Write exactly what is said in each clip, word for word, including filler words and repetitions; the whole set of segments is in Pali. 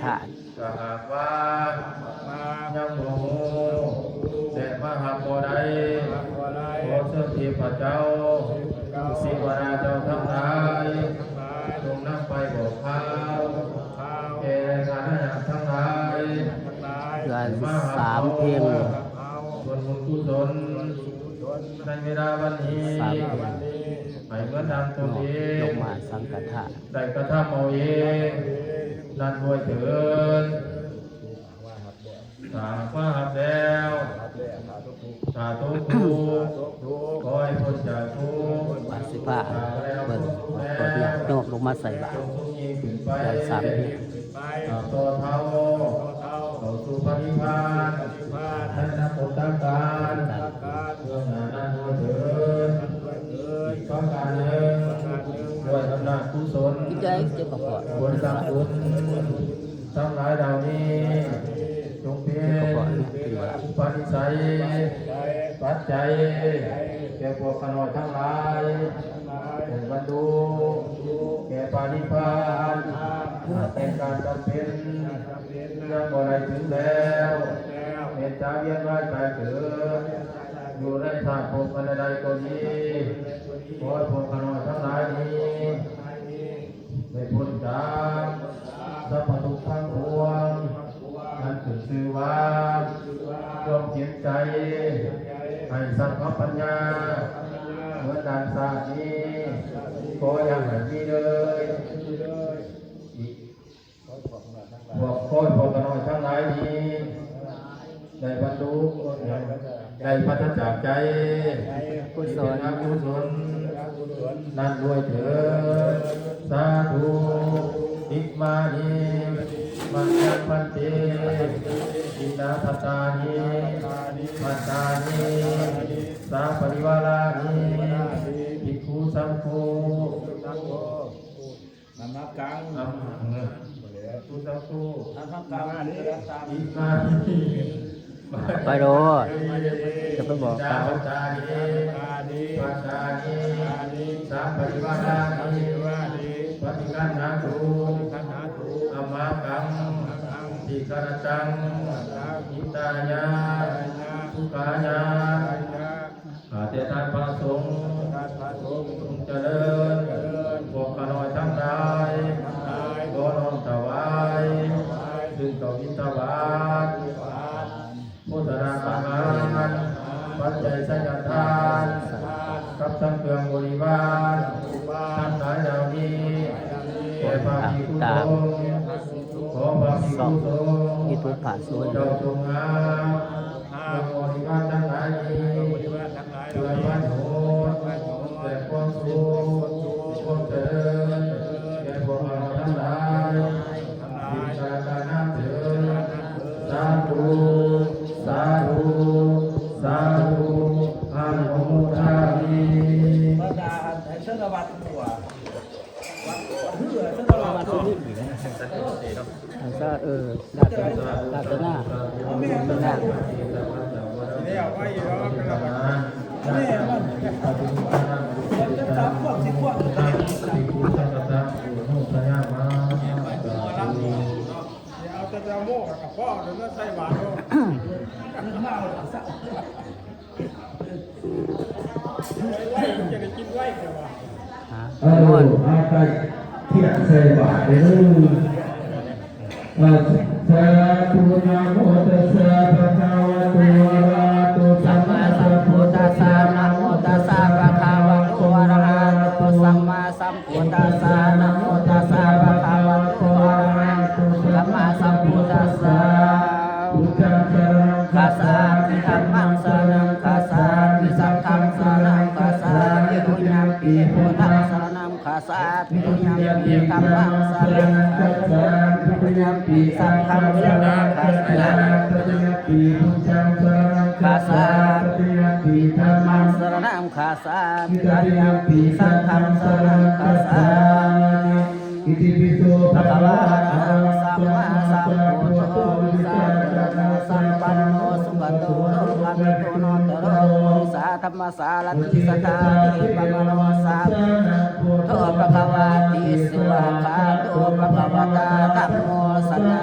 ทาน ถ้าหากว่ายังบ่ฮู้และมารับบ่ได้ ขอเชิญเทพเจ้า เทวดาเจ้าทั้งหลาย จงนำไปบอกข่าว แก่ข้าราชทั้งหลาย เหลือสามเพลง ส่วนบุญกุศล ในเวลาวันนี้ สามเพลง ให้เหมือนดังตนเอง ลงมาสังฆทาน ได้กระทำเอาเอง นั่นด้วยเถิด ถ้าหากว่ารับแล้ว ถ้าตกทุกข์ ขอให้พ้นจากทุกข์ ว่าสิพาเบิ่ง ขออนุญาตโยมลงมาใส่บาตร จงทุกข์ยิ่งขึ้นไป เหลือสามเพลง ต่อเท่า เข้าสู่พระนิพพาน ในอนาคตกาล เบื้องหน้านั้นด้วยเถิด อีกประการหนึ่ง ด้วยอำนาจกุศล คิดใจเจ็บกระเพาะ ผลทางบุญทั้งหลายเหล่านี้ จงเป็น เจ็บกระเพาะนะ เป็นว่า อุปนิสัย ปัจจัย แก่พวกข้าน้อยทั้งหลาย ให้บรรลุ แก่พระนิพพาน แห่งการบำเพ็ญ ยังบ่ได้ถึงแล้ว เวียนตายเวียนว่ายตายเกิด อยู่ในชาติภพอันใดก็ดี ขอให้พวกข้าน้อยทั้งหลายนี้ ได้พ้นจากสัพพะทุกข์ทั้งปวง อันขึ้นชื่อว่า ความเจ็บใจ ให้สัพพะปัญญา เหมือนดังชาตินี้ ขออย่าให้มีเลย อีก พวกข้อยพวกข้าน้อยทั้งหลายนี้ ได้บรรลุ ได้ปราศจากใจ กุศล ที่เป็นอกุศล นั้นด้วยเถิด สาธุ อิมานิ มายัง ภันเต สิกขาปัตตานิ ปัตตานิ สาปะริวารานิ ภิกขุสังโฆ ธัมมักขัง ธัมมัง พุทธัง ธัมมัง อิมานิ ไปโลด จะไปบอกเขา ปัตตานิ ปัตตานิ สัพพะริวารานิ ปะฏิคัณหาตุ อัมมากัง ทีฆะรัตตัง หิตายะ สุขายะ ข้าแต่ท่านพระสงฆ์ ท่านพระสงฆ์ จงเจริญ เจริญ พวกข้าน้อยทั้งหลาย ทั้งหลาย ขอน้อมถวาย ถวาย ซึ่งข้าวบิณฑบาต บิณฑบาต โภชนาอาหาร ปัจจัยไสยทาน กับทั้งเครื่องบริวาร ทั้งหลายเหล่านี้ แก่พระภิกขุสงฆ์ ขอพระภิกขุสงฆ์ YouTube พระสงฆ์ เจ้าจงรับ เครื่องบริวารทั้งหลายนี้ เพื่อประโยชน์ และความสุข ความเจริญ แก่พวกเราทั้งหลาย อิจฉาทานะเถิด สาธุ สาธุ สาธุ อนุโมทามิ มาด่าให้เชิญวัดดีกว่า วัดเพื่อเชิญวัด อาซา เออ ราชนา ราชนา ราชนา แล้วไว้อยู่แล้ว แม่มัน มันจะสามขวบสี่ขวบ เอาแต่จะโม่กับพ่อหรือว่าใส่หวานเนาะ ไว้ มันจะได้กินไว้แต่ว่า ฮะ เออ เอาไปเทียบใส่บาตรเด้อ Satthu. Namo tassa bhagavato arahato sammāsambuddhassa. Namo tassa bhagavato arahato sammāsambuddhassa. Namo tassa bhagavato arahato sammāsambuddhassa. Buddhaṃ saraṇaṃ gacchāmi. Dhammaṃ saraṇaṃ gacchāmi. Saṅghaṃ saraṇaṃ gacchāmi. Dutiyampi buddhaṃ saraṇaṃ gacchāmi. Dutiyampi dhammaṃ saraṇaṃ gacchāmi. Dutiyampi saṅghaṃ saraṇaṃ gacchāmi. Tatiyampi buddhaṃ saraṇaṃ gacchāmi. Tatiyampi dhammaṃ saraṇaṃ gacchāmi. Tatiyampi saṅghaṃ saraṇaṃ gacchāmi. Itipi so bhagavā arahaṃ sammāsambuddho vijjācaraṇasampanno sugato lokavidū anuttaro purisadamma sārathi satthā devamanussānaṃ buddho bhagavāti. Svākkhāto bhagavatā dhammo, sanna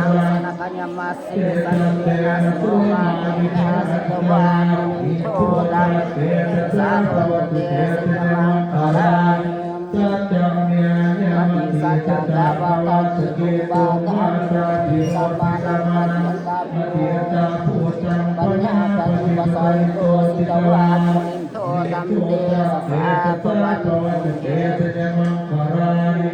Sāvakaṃ janakāyamajjhe santena somavidhinā jitavā munindo taṃ tejasā bhavatu te jayamaṅgalāni. Saccaṃ vihāya matisaccakavādaketuṃ vādābhiropitamanaṃ atiandhabhūtaṃ paññāpadīpajalito jitavā munindo taṃ tejasā bhavatu te jayamaṅgalāni.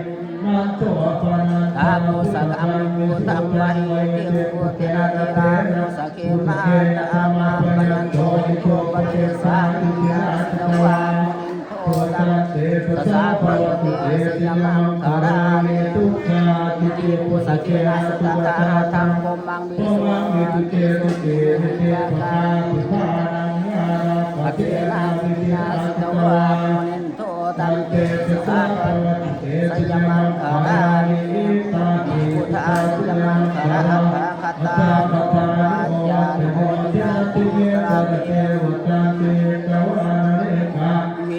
Nandopanandabhujagaṃ vibudhaṃ mahiddhiṃ puttena therānurakkhena damāpayanto iddhūpadesavidhinā jitavā munindo taṃ tejasā bhavatu te jayamaṅgalāni. Duggāhadiṭṭhibhujagena sudaṭṭhahatthaṃ brahmaṃ visuddhijutimiddhibakābhidhānaṃ ñāṇāgadena vidhinā jitavā munindo taṃ tejasā bhavatu te jayamaṅgalāni. Etāpi buddhajayamaṅgalaaṭṭhagāthā yo vācano dinadine sarate matandī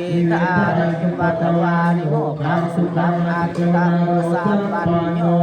hitvānanekavividhāni cupaddavāni mokkhaṃ sukhaṃ adhigameyya sabbehi.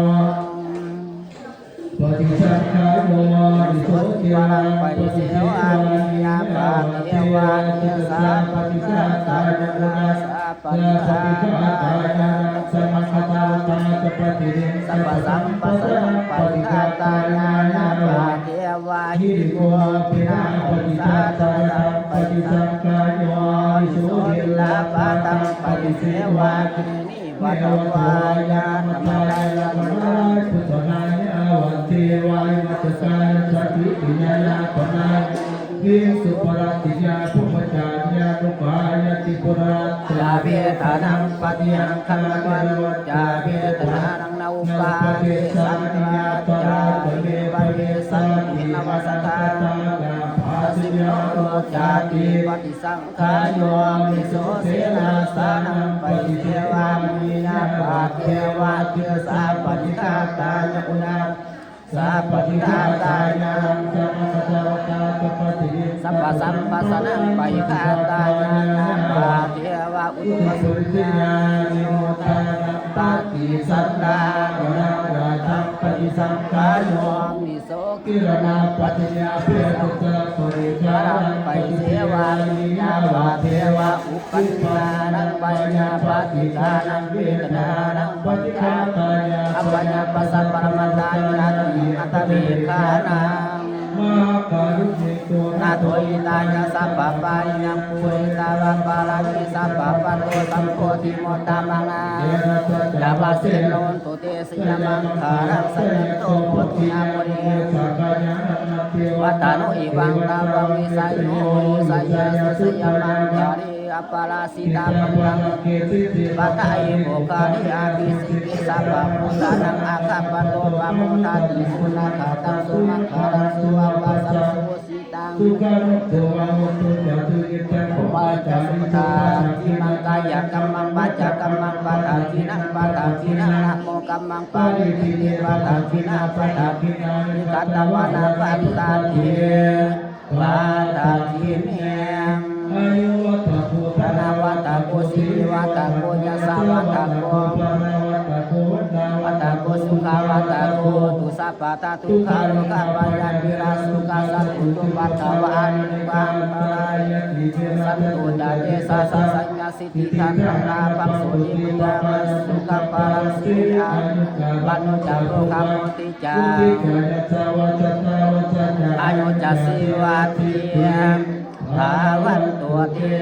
Paṭisaṅkhā yoniso ciraṃ paṭisevāmi yāvadeva tiṭṭhassa paṭighātāya uṇhissa paṭighātāya. Samaggātā ca paṭinissaggātā samphassānaṃ paṭighātāya yāvadeva hirikopinapaṭighātāya. Paṭisaṅkhā yoniso piṇḍapātaṃ paṭisevāmi neva davāya na madāya na madāni bhojanaṃ yāvadeva imassa kāyassa ṭhitiyā yāpanāya viṃsu paratiyā brahmacariyānuggahāya tipaṭipadā vedanaṃ paṭihaṅkhāmi neva caṃ vedanaṃ na uppādessāmi appaṭivatā ca me paṭivedhanti nānvāsakā na bhāsiyā no cāti. Paṭisaṅkhā yoniso senāsanaṃ paṭisevāmi yāvadeva tiṭṭhassa paṭighātāya uṇhissa paṭighātāya. Samphassānaṃ paṭighātāya yāvadeva utuparissayavinimuttānaṃ paṭisallāmanaṃ. Taṃ paṭisaṅkhā yoniso gilānapaṭiyametvā paṭighānaṃ paṭisevāmi yāvadeva uppannānaṃ veyyābādhikānaṃ vedanānaṃ paṭighātāya abyāpajjhaparamatāya ṭhitiyamatthavigarhāya mahākāruṇiko nātho hitāya sabbapāṇinaṃ pūretvā pāramī sabbā patto sambodhimuttamaṃ. Etena saccavajjena hotu te jayamaṅgalaṃ. Jayanto bodhiyā mūle sakyānaṃ nandivaḍḍhano evaṃ tvaṃ vijayo hohi jayassu jayamaṅgale. Aparājitapallaṅke sīse paṭhavipokkhare abhiseke sabbabuddhānaṃ aggappatto pamodati. Sunakkhattaṃ sumaṅgalaṃ supabhātaṃ suhuṭṭhitaṃ. Sukhaṇo sumuhutto ca suyiṭṭhaṃ brahmacārisu. Padakkhiṇaṃ kāyakammaṃ vācākammaṃ padakkhiṇaṃ padakkhiṇaṃ namo kammaṃ paṇidhī te padakkhiṇā padakkhiṇāni katvāna labhantatthe padakkhiṇe. Āyuvaḍḍhako dhanavaḍḍhako sirivaḍḍhako yasavaḍḍhako balavaḍḍhako vaṇṇavaḍḍhako sukhavaḍḍhako hotu sabbadā. Dukkharogabhayā verā sokā sattu cupaddavā anekā antarāyāpi vinassantu ca tejasā. Jayasiddhi dhanaṃ lābhaṃ sotthi bhāgyaṃ sukhaṃ balaṃ siri āyu ca vaṇṇo ca bhogaṃ vuḍḍhī ca yasavā satavassā ca āyū ca jīvasiddhī bhavantu te.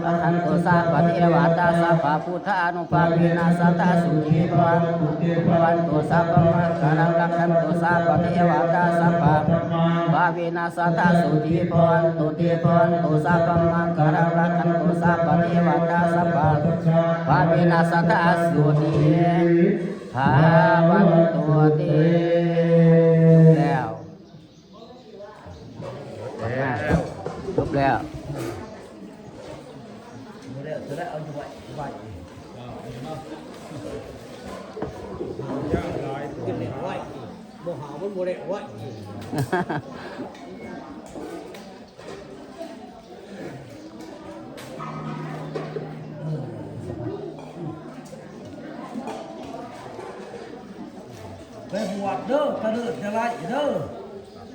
Rakkhantu sabbadevatā sabbabuddhānubhāvena sadā sotthī bhavantu te. Bhavatu sabbamaṅgalaṃ rakkhantu sabbadevatā sabbadhammānubhāvena sadā sotthī bhavantu te. Bhavatu sabbamaṅgalaṃ rakkhantu sabbadevatā sabbadhammānubhāvena sadā sotthī bhavantu te. แล้ว จบแล้ว บ่ได้เอาอยู่ไว้ไว้ บ่หามันบ่ได้ไว้ ไปบวชเด้อ ตะเลิดจะไล่เด้อ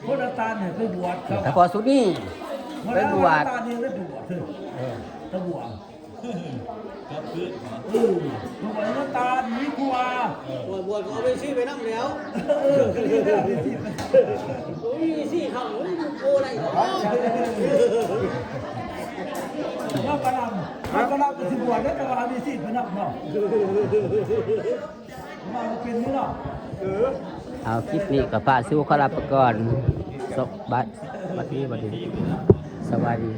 คนอาตานเนี่ยไปบวชครับ แต่พอสุดนี่ ไปบวช คนอาตานเนี่ยไปบวชเถอะ เออ ตะบวช ครับ คือ เออ บวชอาตานนี่ครูอา บวช บวชก็เอาไปซี่ไปนั่งแล้ว เออ ก็ดีแล้ว โอ้ย ซี่เขา โอ้ย โอ้ย อะไรเหรอ แล้วกำลัง แล้วกำลังจะบวชแล้วแต่ว่ามีซี่ไปนั่งเนาะ เอาคลิปนี้กับพระสิวขอลาไปก่อน สวัสดี สวัสดี สวัสดี